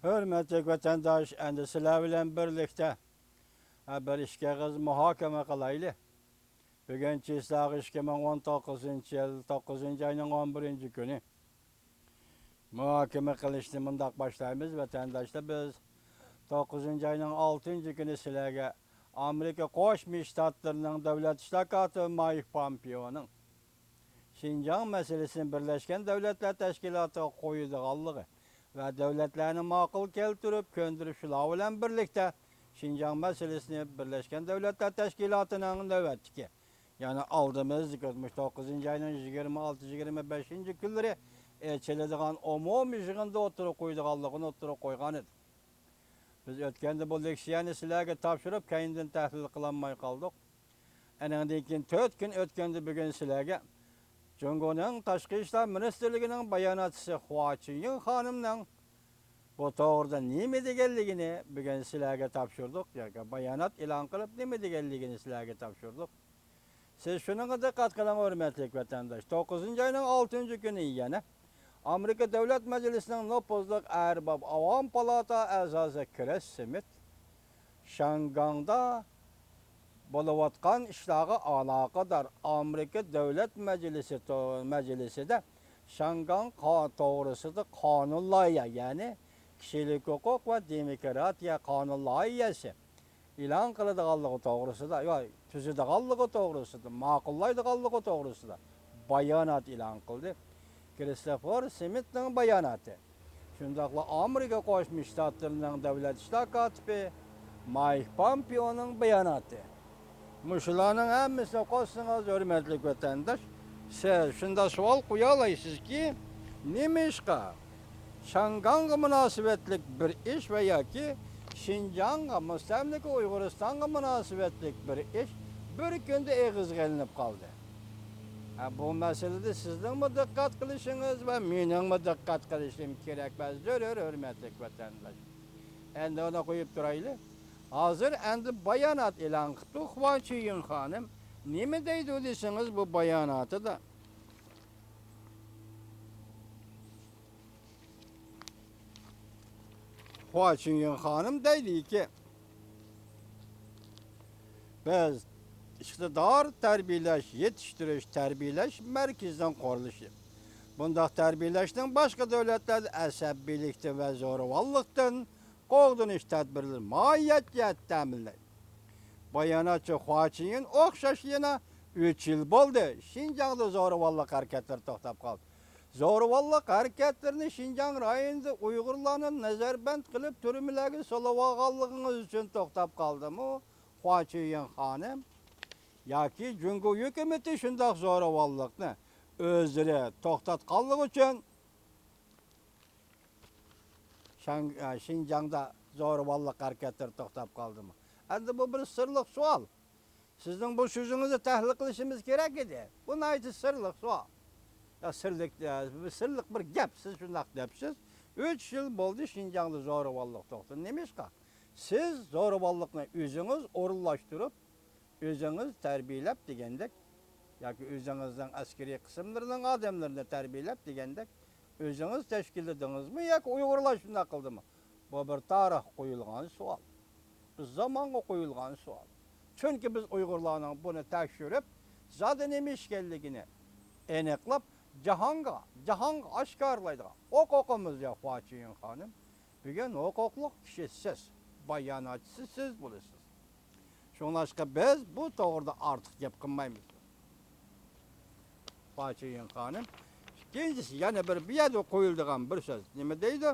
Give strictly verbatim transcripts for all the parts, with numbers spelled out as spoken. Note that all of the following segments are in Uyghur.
ھۆرمەتلىك ۋەتەنداش، ئەمدى سىلەر بىلەن بىرلىكتە، ھە، بىر ئىككى ئېغىز مۇھاكىمە قىلايلى. بۈگۈن چىسلاغ ئىككى مىڭ ئون توققۇزىنچى يىل توققۇزىنچى ئاينىڭ ئون بىرىنچى كۈنى. مۇھاكىمە قىلىشنى مۇنداق باشلايمىز، ۋەتەنداشلار، بىز توققۇزىنچى ئاينىڭ ئالتىنچى كۈنى سىلەرگە ئامېرىكا قوشما شتاتلىرىنىڭ دۆلەت ئىشلار كاتىپى مايك پومپېئونىڭ شىنجاڭ مەسىلىسىنى بىرلەشكەن دۆلەتلەر تەشكىلاتىغا قويىدىغانلىقى ۋە دۆلەتلەرنى ماقۇل كەلتۈرۈپ، كۆندۈرۈپ، شۇلار بىلەن بىرلىكتە شىنجاڭ مەسىلىسىنى بىرلەشكەن دۆلەتلەر تەشكىلاتىنىڭ نۆۋەتتىكى، يەنى ئالدىمىزدىكى ئوتمۇش توققۇزىنچى ئاينىڭ يىگىرمە ئالتە، يىگىرمە بەشىنچى كۈنلىرى ئېچىلىدىغان ئومۇمىي يىغىندا ئوتتۇرىغا قويىدىغانلىقىنى ئوتتۇرىغا قويغان ئىدى. بىز ئۆتكەندە بۇ لېكسىيەنى سىلەرگە تاپشۇرۇپ، كەينىدىن تەھلىل قىلالماي قالدۇق. ئەنىڭدىن كېيىن تۆت كۈن ئۆتكەندە بۈگۈن سىلەرگە جۇڭگونىڭ تاشقى ئىشلار مىنىستىرلىكىنىڭ باياناتچىسى خۇا چىنيىڭ خانىمنىڭ بۇ توغرىدا نېمە دېگەنلىكىنى بۈگۈن سىلەرگە تاپشۇردۇق، ياكى بايانات ئېلان قىلىپ نېمە دېگەنلىكىنى سىلەرگە تاپشۇردۇق. سىز شۇنىڭغا دىققەت قىلىڭ، ھۆرمەتلىك ۋەتەنداش. توققۇزىنچى ئاينىڭ ئالتىنچى كۈنى يەنە ئامېرىكا دۆلەت مەجلىسىنىڭ نوپۇزلۇق ئەرباب ئاۋام پالاتا ئەزاسى كرىس سمىت شياڭگاڭدا بولۇۋاتقان ئىشلارغا ئالاقىدار ئامېرىكا دۆلەت مەجلىسى تو-، مەجلىسىدە شياڭگاڭ قا-، توغرىسىدا قانۇن لايىھە، يەنى كىشىلىك ھوقۇق ۋە دېموكراتىيە قانۇن لايىھەسى ئېلان قىلىدىغانلىقى توغرىسىدا، يا، تۈزىدىغانلىقى توغرىسىدا، ماقۇللايدىغانلىقى توغرىسىدا بايانات ئېلان قىلدى. كرىستوفېر سمىتنىڭ باياناتى، شۇنداقلا ئامېرىكا قوشما شتاتلىرىنىڭ دۆلەت ئىشلار كاتىپى مايك پومپېئونىڭ باياناتى. مۇشۇلارنىڭ ھەممىسىنى قوشسىڭىز، ھۆرمەتلىك ۋەتەنداش، سىز شۇنداق سوئال قويالايسىزكى، نېمىشقا شياڭگاڭغا مۇناسىۋەتلىك بىر ئىش ۋە ياكى شىنجاڭغا، مۇستەملىكە ئۇيغۇرىستانغا مۇناسىۋەتلىك بىر ئىش بىر كۈندە ئېغىزغا ئېلىنىپ قالدى؟ ھە، بۇ مەسىلىدە سىزنىڭمۇ دىققەت قىلىشىڭىز ۋە مېنىڭمۇ دىققەت قىلىشىم كېرەك ۋە زۆرۈر، ھۆرمەتلىك ۋەتەنداش. ئەمدى ئۇنى قويۇپ تۇرايلى. ھازىر ئەمدى بايانات ئېلان قىپتۇ خۇا چىيىڭ خانىم. نېمە دەيدۇ دېسىڭىز، بۇ باياناتىدا خۇا چىڭيىڭ خانىم دەيدىكى، بىز ئىقتىدار تەربىيەلەش، يېتىشتۈرۈش، تەربىيەلەش مەركىزىنىڭ قۇرۇلۇشى. بۇنداق تەربىيەلەشنىڭ باشقا دۆلەتلەردە ئەسەبىيلىكتىن ۋە زورىۋاللىقتىن قوغدىنىش تەدبىرلىرى مۇئەييەن جەھەتتە تەمىنلەيدۇ. باياناتچى خۇا چىڭيىن ئوخشاش يەنە ئۈچ يىل بولدى، شىنجاڭدا زورىۋاللىق ھەرىكەتلىرى توختاپ قالدى. زورىۋاللىق ھەرىكەتلىرىنى شىنجاڭ رايونىدا ئۇيغۇرلارنى نەزەربەند قىلىپ تۈرمىلەرگە سولىۋالغانلىقىڭىز ئۈچۈن توختاپ قالدىمۇ خۇا چىڭيىن خانىم؟ ياكى جۇڭگو ھۆكۈمىتى شۇنداق زورىۋاللىقنى ئۆزلىرى توختاتقانلىقى ئۈچۈن شاڭ-، ئە، شىنجاڭدا زورىۋاللىق ھەرىكەتلىرى توختاپ قالدىمۇ؟ ئەمدى بۇ بىر سىرلىق سوئال. سىزنىڭ بۇ سۆزىڭىزنى تەھلىل قىلىشىمىز كېرەك ئىدى. بۇ ناھايىتى سىرلىق سوئال. يا سىرلىق، يا سىرلىق بىر گەپ. سىز شۇنداق دەپسىز. ئۈچ يىل بولدى شىنجاڭدا زورىۋاللىق توختىدى. نېمىشقا؟ سىز زورىۋاللىقنى ئۆزىڭىز ئورۇنلاشتۇرۇپ، ئۆزىڭىز تەربىيەلەپ دېگەندەك، ياكى ئۆزىڭىزنىڭ ئەسكىرىي قىسىملىرىنىڭ ئادەملىرىنى تەربىيەلەپ دېگەندەك، ئۆزىڭىز تەشكىللىدىڭىزمۇ ياكى ئۇيغۇرلار شۇنداق قىلدىمۇ؟ بۇ بىر تارىخقا قويۇلغان سوئال. بىر زامانغا قويۇلغان سوئال. چۈنكى بىز ئۇيغۇرلارنىڭ بۇنى تەكشۈرۈپ، زادى نېمە ئىش ئىكەنلىكىنى ئېنىقلاپ، جاھانغا، جاھانغا ئاشكارىلايدىغان ھوقۇقىمىز يوق، خۇا چىيىڭ خانىم. بۈگۈن ھوقۇقلۇق كىشى سىز، باياناتچىسى سىز بولىسىز. شۇڭلاشقا بىز بۇ توغرىدا ئارتۇق گەپ قىلمايمىز. خۇا چىيىڭ خانىم. ئىككىنچىسى، يەنە بىر بۇ يەردە قويۇلىدىغان بىر سۆز. نېمە دەيدۇ؟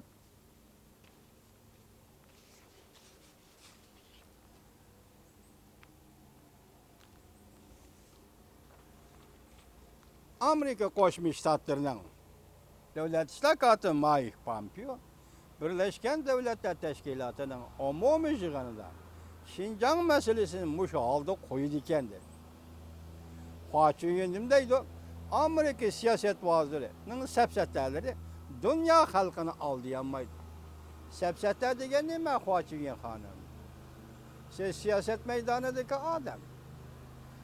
ئامېرىكا قوشما شتاتلىرىنىڭ دۆلەت ئىشلار كاتىپى مايك پامپېئو بىرلەشكەن دۆلەتلەر تەشكىلاتىنىڭ ئومۇمىي يىغىنىدا شىنجاڭ مەسىلىسىنى مۇشۇ ھالدا قويىدىكەن، دېدى. خۇا چۈنيۈن نېمە دەيدۇ؟ ئامېرىكا سىياسەت ۋازىرىنىڭ سەپسەتەلىرى دۇنيا خەلقىنى ئالدىيالمايدۇ. سەپسەتە دېگەن نېمە، خۇا چۈنيۈن خانىم؟ سىز سىياسەت مەيدانىدىكى ئادەم.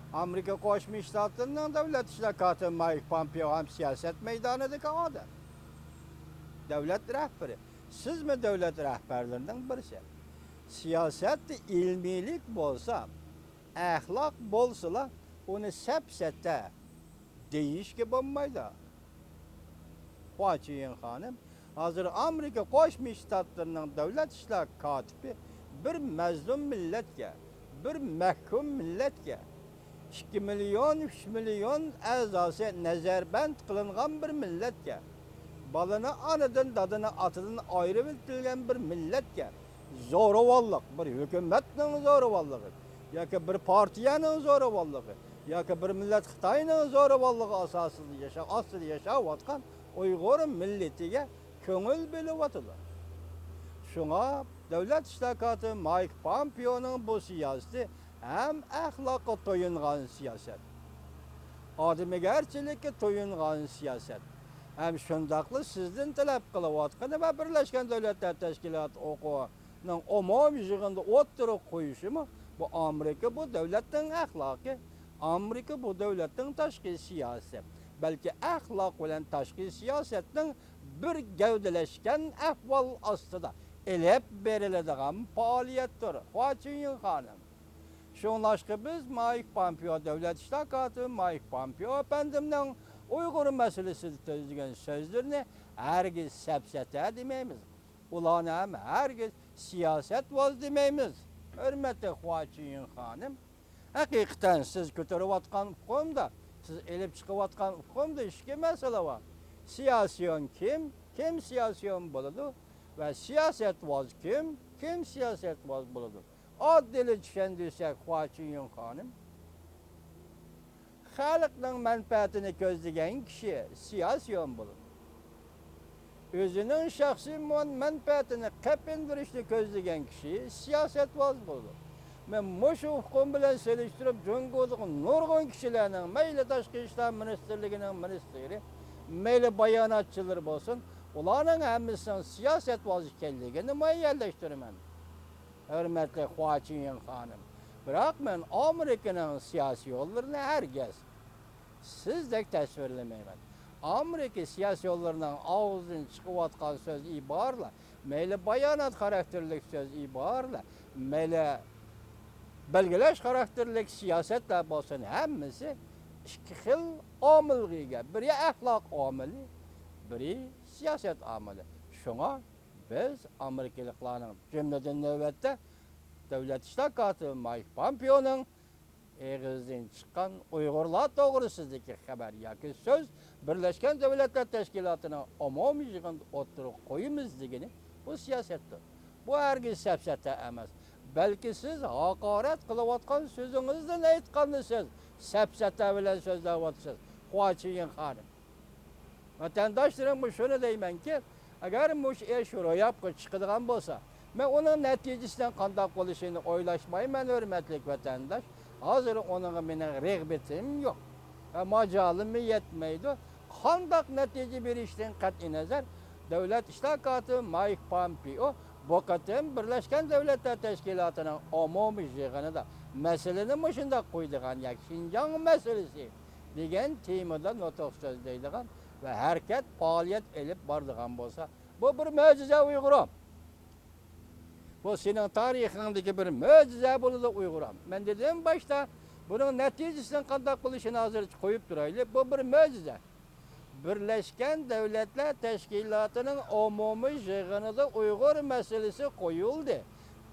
ئامېرىكا قوشما شتاتلىرىنىڭ دۆلەت ئىشلار كاتىپى مايك پامپېئو ھەم سىياسەت مەيدانىدىكى ئادەم. دۆلەت رەھبىرى. سىزمۇ دۆلەت رەھبەرلىرىنىڭ بىرسى. سىياسەتتە ئىلمىيلىك بولسا، ئەخلاق بولسىلا، ئۇنى سەپسەتە دېيىشكە بولمايدۇ. خۇا چۈيىڭ خانىم، ھازىر ئامېرىكا قوشما شتاتلىرىنىڭ دۆلەت ئىشلار كاتىپى بىر مەزلۇم مىللەتكە، بىر مەھكۇم مىللەتكە، ئىككى مىليون، ئۈچ مىليون ئەزاسى نەزەربەند قىلىنغان بىر مىللەتكە، بالىنى ئانىدىن، دادىنى ئاتىدىن ئايرىۋېتىلگەن بىر مىللەتكە زورىۋانلىق، بىر ھۆكۈمەتنىڭ زورىۋانلىقى ياكى بىر پارتىيەنىڭ زورىۋانلىقى ياكى بىر مىللەت خىتاينىڭ زورىۋانلىقى ئاساسىدا ياشا-، ئاستىدا ياشاۋاتقان ئۇيغۇر مىللىتىگە كۆڭۈل بۆلۈۋاتىدۇ. شۇڭا دۆلەت ئىشلار كاتىپى مايك پامپېئونىڭ بۇ سىياسىتى ھەم ئەخلاققا تويۇنغان سىياسەت، ئادىمىگەرچىلىككە تويۇنغان سىياسەت، ھەم شۇنداقلا سىزدىن تەلەپ قىلىۋاتقىنى ۋە بىرلەشكەن دۆلەتلەر تەشكىلاتى ھوقۇقىنىڭ ئومۇمىي يىغىنىدا ئوتتۇرىغا قويۇشىمۇ، بۇ ئامېرىكا بۇ دۆلەتنىڭ ئەخلاقى، ئامېرىكا بۇ دۆلەتنىڭ تاشقى سىياسىتى، بەلكى ئەخلاق بىلەن تاشقى سىياسەتنىڭ بىر گەۋدىلەشكەن ئەھۋال ئاستىدا ئېلىپ بېرىلىدىغان پائالىيەتتۇر، خۇا چۈنيىڭ خانىم. شۇڭلاشقا بىز مايك پامپېئو، دۆلەت ئىشلار كاتىپى مايك پامپېئو ئەپەندىمنىڭ ئۇيغۇر مەسىلىسىدە سۆزلىگەن سۆزلىرىنى ھەرگىز سەپسەتە دېمەيمىز. ئۇلارنى ھەم ھەرگىز سىياسەتۋاز دېمەيمىز. ھۆرمەتلىك خۇا چۈنيىڭ خانىم، ھەقىقەتەن سىز كۆتۈرۈۋاتقان ئۇقۇمدا، سىز ئېلىپ چىقىۋاتقان ئۇقۇمدا ئىككى مەسىلە بار. سىياسىيون كىم؟ كىم سىياسىيون بولىدۇ؟ ۋە سىياسەتۋاز كىم؟ كىم سىياسەتۋاز بولىدۇ؟ ئاددىيلا چۈشەندۈرسەك، خۇا چۈنيىڭ خانىم، خەلقنىڭ مەنپەئەتىنى كۆزلىگەن كىشى سىياسىيون بولىدۇ. ئۆزىنىڭ شەخسىي مۇن-، مەنپەئەتىنى قېپىندۇرۇشنى كۆزلىگەن كىشى سىياسەتۋاز بولىدۇ. مەن مۇشۇ ئۇقۇم بىلەن سېلىشتۇرۇپ، جۇڭگودىكى نۇرغۇن كىشىلەرنىڭ، مەيلى تاشقى ئىشلار مىنىستىرلىكىنىڭ مىنىستىرى، مەيلى باياناتچىلىرى بولسۇن، ئۇلارنىڭ ھەممىسىنىڭ سىياسەتۋاز ئىكەنلىكىنى مۇئەييەنلەشتۈرىمەن. ھۆرمەتلىك خۇا چۈنيىڭ خانىم، بىراق مەن ئامېرىكىنىڭ سىياسىيونلىرىنى ھەرگىز سىزدەك تەسۋىرلىمەيمەن. ئامېرىكا سىياسىيونلىرىنىڭ ئاغزىدىن چىقىۋاتقان سۆز ئىبارىلەر، مەيلى بايانات خاراكتېرلىك سۆز ئىبارىلەر، مەيلى بەلگىلەش خاراكتېرلىك سىياسەتلەر بولسۇن، ھەممىسى ئىككى خىل ئامىلغا ئىگە. بىرى ئەخلاق ئامىلى، بىرى سىياسەت ئامىلى. شۇڭا بىز ئامېرىكىلىقلارنىڭ، جۈملىدىن نۆۋەتتە دۆلەت ئىشلار كاتىپى مايك پامپېئونىڭ ئېغىزىدىن چىققان ئۇيغۇرلار توغرىسىدىكى خەۋەر ياكى سۆز بىرلەشكەن دۆلەتلەر تەشكىلاتىنىڭ ئومۇمىي يىغىنىدا ئوتتۇرىغا قويىمىز دېگىنى بۇ سىياسەتتۇر. بۇ ھەرگىز سەپسەتە ئەمەس. بەلكى سىز ھاقارەت قىلىۋاتقان سۆزىڭىزدىن ئېيتقاندا سىز سەپسەتە بىلەن سۆزلەۋاتىسىز، خۇا چۈنيىڭ خانىم. ۋەتەنداشلىرىمغا شۇنى دەيمەنكى، ئەگەر مۇشۇ ئىش روياپقا چىقىدىغان بولسا، مەن ئۇنىڭ نەتىجىسىنىڭ قانداق بولۇشىنى ئويلاشمايمەن، ھۆرمەتلىك ۋەتەنداش. ھازىر ئۇنىڭغا مېنىڭ رىغبىتىم يوق ۋە ماجالىممۇ يەتمەيدۇ. قانداق نەتىجە بېرىشىدىن قەتئىينەزەر، دۆلەت ئىشلار كاتىپى مايك پامپېئو بۇ قېتىم بىرلەشكەن دۆلەتلەر تەشكىلاتىنىڭ ئومۇمىي يىغىنىدا مەسىلىنى مۇشۇنداق قويىدىغان ياكى شىنجاڭ مەسىلىسى دېگەن تېمىدا نۇتۇق سۆزلەيدىغان ۋە ھەرىكەت، پائالىيەت ئېلىپ بارىدىغان بولسا، بۇ بىر مۆجىزە ئۇيغۇرۇم. بۇ سېنىڭ تارىخىڭدىكى بىر مۆجىزە بولىدۇ ئۇيغۇرۇم. مەن دېدىم باشتا، بۇنىڭ نەتىجىسىنىڭ قانداق بولۇشىنى ھازىرچە قويۇپ تۇرايلى. بۇ بىر مۆجىزە. بىرلەشكەن دۆلەتلەر تەشكىلاتىنىڭ ئومۇمىي يىغىنىدا ئۇيغۇر مەسىلىسى قويۇلدى.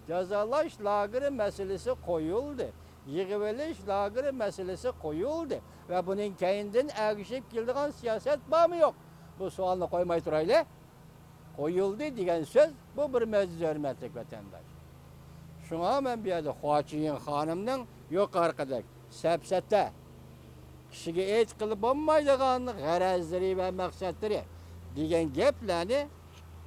جازالاش لاگېرى مەسىلىسى قويۇلدى. يىغىۋېلىش لاگېرى مەسىلىسى قويۇلدى. ۋە بۇنىڭ كەينىدىن ئەگىشىپ كېلىدىغان سىياسەت بارمۇ يوق؟ بۇ سوئالنى قويماي تۇرايلى. قويۇلدى دېگەن سۆز، بۇ بىر مۆجىزە، ھۆرمەتلىك ۋەتەنداش. شۇڭا مەن بۇ يەردە خۇا چۈنيىڭ خانىمنىڭ يۇقىرىقىدەك سەپسەتە، كىشىگە ئېيتقىلى بولمايدىغان غەرەزلىرى ۋە مەقسەتلىرى دېگەن گەپلەرنى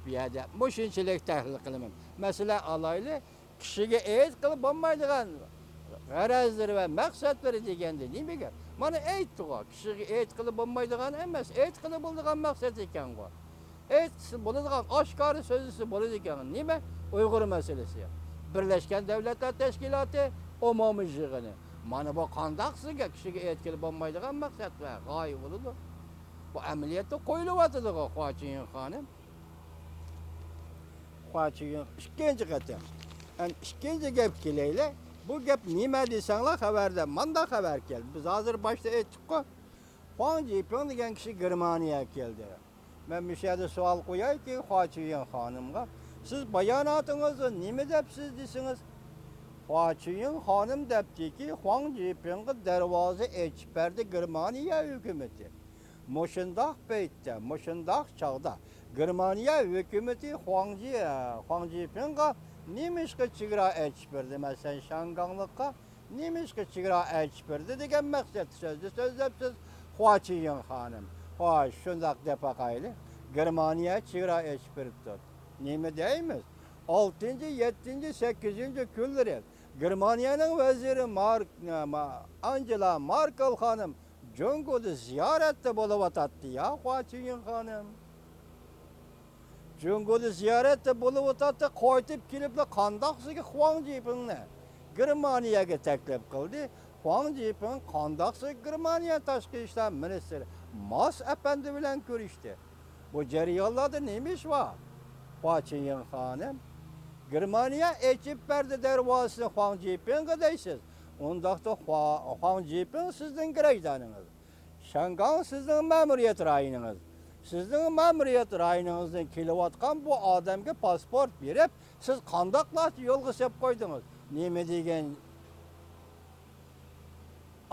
بۇ يەردە مۇشۇنچىلىك تەھلىل قىلىمەن. مەسىلەن ئالايلى، كىشىگە ئېيتقىلى بولمايدىغان غەرەزلىرى ۋە مەقسەتلىرى دېگەندە نېمە گەپ؟ مانا ئېيتتىغۇ، كىشىگە ئېيتقىلى بولمايدىغان ئەمەس، ئېيتقىلى بولىدىغان مەقسەت ئىكەنغۇ. ئېيتسا بولىدىغان، ئاشكارا سۆزلىسە بولىدىكەن. نېمە؟ ئۇيغۇر مەسىلىسى. بىرلەشكەن دۆلەتلەر تەشكىلاتى ئومۇمىي يىغىنى. مانا بۇ قانداق سىزگە كىشىگە ئېيتقىلى بولمايدىغان مەقسەت ۋە غايە بولىدۇ؟ بۇ ئەمەلىيەتتە قويۇلۇۋاتىدىغۇ، خۇا چۈنيىڭ خانىم. خۇا چۈيۈڭ ئىككىنچى قېتىم. ئەمدى ئىككىنچى گەپكە كېلەيلى. بۇ گەپ نېمە دېسەڭلار، خەۋەردە مانداق خەۋەر كەلدى. بىز ھازىر باشتا ئېيتتۇققۇ، خۇاڭ جىپىڭ دېگەن كىشى گېرمانىيەگە كەلدى. مەن مۇشۇ يەردە سوئال قويايكى، خۇا چۈيۈڭ خانىمغا، سىز باياناتىڭىزدا نېمە دەپسىز دېسىڭىز، خۇا چۈيۈڭ خانىم دەپتىكى، خۇاڭ جىپىڭغا دەرۋازا ئېچىپ بەردى گېرمانىيە ھۆكۈمىتى. مۇشۇنداق پەيتتە، مۇشۇنداق چاغدا گېرمانىيە ھۆكۈمىتى خۇاڭ جى-، خۇاڭ جىپىڭغا نېمىشقا چېگرا ئېچىپ بەردى؟ مەسىلەن، شياڭگاڭلىققا نېمىشقا چېگرا ئېچىپ بەردى دېگەن مەقسەتتە سۆزنى سۆزلەپسىز، خۇا چۈيۈڭ خانىم. خوش، شۇنداق دەپ باقايلى. گېرمانىيە چېگرا ئېچىپ بېرىپتۇ. نېمە دەيمىز؟ ئالتىنچى، يەتتىنچى، سەككىزىنچى كۈنلىرى گېرمانىيەنىڭ ۋەزىرى مارك-، ما-، ئانجېلا ماركېل خانىم جۇڭگودا زىيارەتتە بولۇۋاتاتتى يا، خۇا چۈيۈڭ خانىم. جۇڭگودا زىيارەتتە بولۇۋاتاتتى، قايتىپ كېلىپلا قانداقسىگە خۇاڭ جىپىڭنى گېرمانىيەگە تەكلىپ قىلدى. خۇاڭ جىپىڭ قانداقسىگە گېرمانىيە تاشقى ئىشلار مىنىستىرى ماس ئەپەندى بىلەن كۆرۈشتى. بۇ جەريانلاردا نېمە ئىش بار؟ خۇا چۈيۈڭ خانىم، گېرمانىيە ئېچىپ بەردى دەرۋازىسىنى خۇاڭ جىپىڭغا دەيسىز. ئۇنداقتا خۇا-، خۇاڭ جىپىڭ سىزنىڭ گىرەجدانىڭىز. شياڭگاڭ سىزنىڭ مەمۇرىيەت رايونىڭىز. سىزنىڭ مەمۇرىيەت رايونىڭىزدىن كېلىۋاتقان بۇ ئادەمگە پاسپورت بېرىپ، سىز قانداقلارچە يولغا سېلىپ قويدىڭىز؟ نېمە دېگەن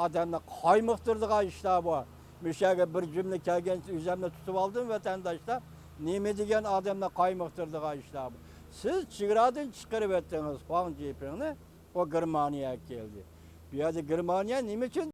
ئادەمنى قايمۇقتۇرىدىغان ئىشلار بۇ. مۇشۇ يەرگە بىر جۈملە كەلگەن ئۆزۈمنى تۇتۇپ ئالدىم، ۋەتەنداشلار. نېمە دېگەن ئادەمنى قايمۇقتۇرىدىغان ئىشلار بۇ. سىز چېگرادىن چىقىرىۋەتتىڭىز خۇاڭ جىپىڭنى، ئۇ گېرمانىيەگە كەلدى. بۇ يەردە گېرمانىيە نېمە ئۈچۈن